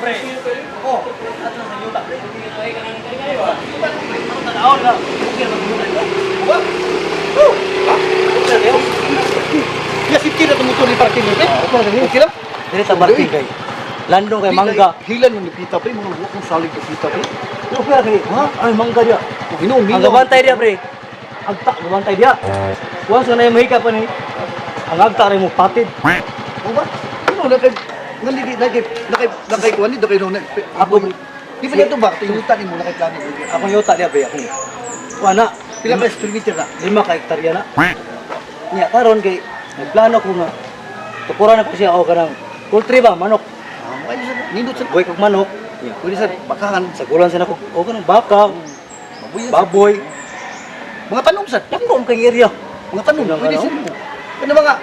Pre. Oh, ato sa yuta, pre. Yuta, pre. Ano tanaw na? Okay ra ba yuta? Ba? Oh! Ha? Okay ra kayo? Ya safety na tumutuloy parking pre. Okay ra kayo. Okay lang. Dire sa parking kay. Landong kay mangga. Hilan yung nipita pre, mga buwak kong salig nipita pre. Okay ra kay. Ha? Ay mangga dia. Ginoo, Ang gabantay dia, pre. Agta gabantay dia. Once na mahika pa ni. Ang agta rin mo patid. O ba? Ano na kay nalidi na kay na kay na kay kuan dito kay no. Ako, Di ba dito ba yuta nimo na kay plano. Akong yuta dia, pre, ako. Wala. Pila ka square meter na? 5 ka hektarya na. Niya karon kay nagplano ko nga tukuran ako siya o kanang poultry ba manok. Ah, mo sa nindot sa Buhay kog manok. Niya, pwede sa bakahan sa gulan sa nako o kanang baka, mabuya. baboy. Mga tanong sa Dako ang kay area. mga tanong Ano, pwede ano? sa mo. Ano mga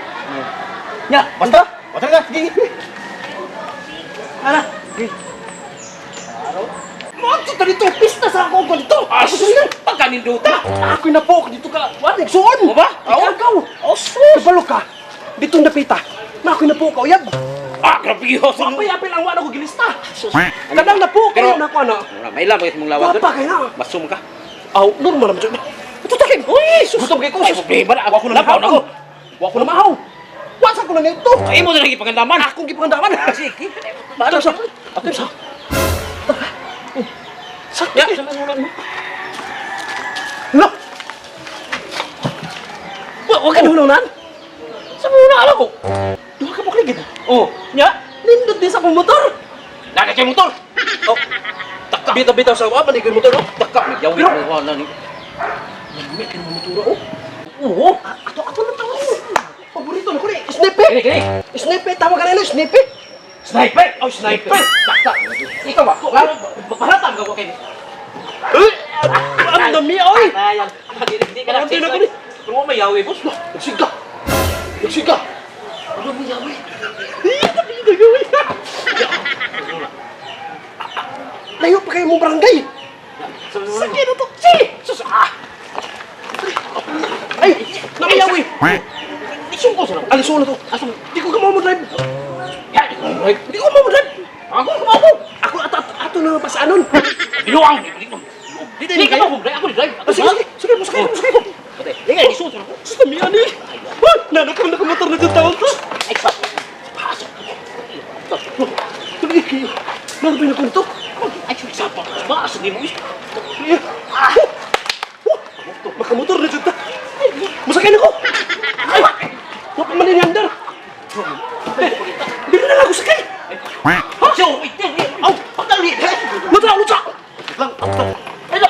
Nya, basta basta ka sige. Ana. Sige. Mo ta dito, pista sa ako ko dito. Ah, pagkaninduta. Ako na po dito ka. Wa nagsuon. O ba? Ikaw ikaw. Oh, sus. Kabalo ka. Dito napita. Na ako na po ka uyab. Ah, grabe yun. Wa pa yapil ang wa na ko gilista. Kanang na po kayo Pero- na ko ana. May lamang mong lawag. Wa pa kay na. Masum ka. Aw, normal naman jud. Ito takin. Uy, sus. Gutom kay ko. Ay, problema na. Wa ko na Lapaw na ko. Wa ko na mahaw. Wa sa ko na nito. Ay, mo na lagi pangandaman. Akong gipangandaman. Sige. Ato sa. Ato sa. Sa. Ya, sa mga mo. No. Wa wa ka na Sa mga alam ko. Duha ka mo kligid. Oh, nya. Nindot din sa akong motor. Nana kay motor. Oh. Taka. Bitaw-bitaw sa wa man ni motor oh. Taka. Nagyawit Pero- mo wala ni. Lami kay motor oh. Oo. Ato ato na tawag. Paborito na ko ni Snipe. Kini, kini. Snipe tawag ka nila Snipe. Sniper. Oh, sniper. Taka. Ikaw ba? Klaro, pahalatan ka ko kay. Ang dami oy. Ayang. Di ka na. Ang dami na ko ni. Pero mo may yawi, boss. Nagsiga. Nagsiga. Ano mo yawi? Iya, tapi hindi gawin. Layo pa kayo mong barangay. Sige na to. Sige. Sus ah. Ay, namayawi. Isungko sa Aliso na to. Aso mo? Di ko ka mo drive. Ya, di ko mo. Di ko mo drive. Ako ko mo. Ako ato ato, ato na pasaanon. Biluang. Di Di ka mo drive, ako di drive. Ah, sige, sige, sige, musakay ko, musakay ko. Pati, di ka isun sa ako. Sus, dami ani. Ay, nanakaw na motor na dyan tawag to. Ay, sa. Pasok. Tuloy kayo. Meron ba yung nakuntok? Ay, sa pa. Baas ni mo. Ah! Oh, makamotor na dyan ta. Musakay na ko. Ay, wala pa man ni andar. Dili na lang ako sakay. Ha? So, wait, Aw, pagdali. Lutra, lutra. Lang. Ay, la.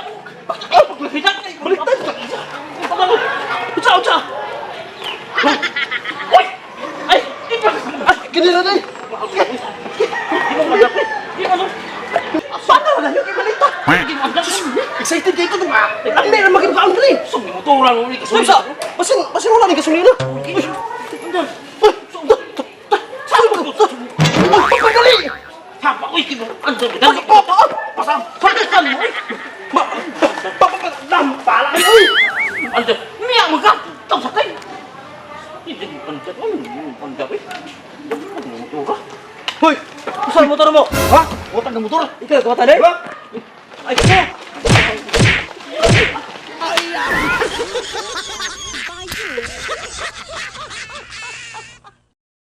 Ay, paglapitan. Baliktad. Lutra, lutra. Oy! Ay, di ba? Ay, ganyan na din. Di mo madapit. Di mo. Paano na yung ibalita? Di mo madapit. Excited kayo ito. Ang meron maging kaon dali. Sum, motoran mo ni Stop sa. Basin, basin wala ni gasolina. Uy. Uy, pagdali. Sapa, uy, kino. Ando, Pag, pa, pa, Pasam, pasan mo. ma, pa, pa, pa, lampala kayo, uy. Ando, miya mo ka. Tao sakay. Hindi, ando, ando, uy. Motora. Hoy, usa motor mo. Ha? Utang ng motor. Ikaw kawatan eh. Diba? Ay, kaya.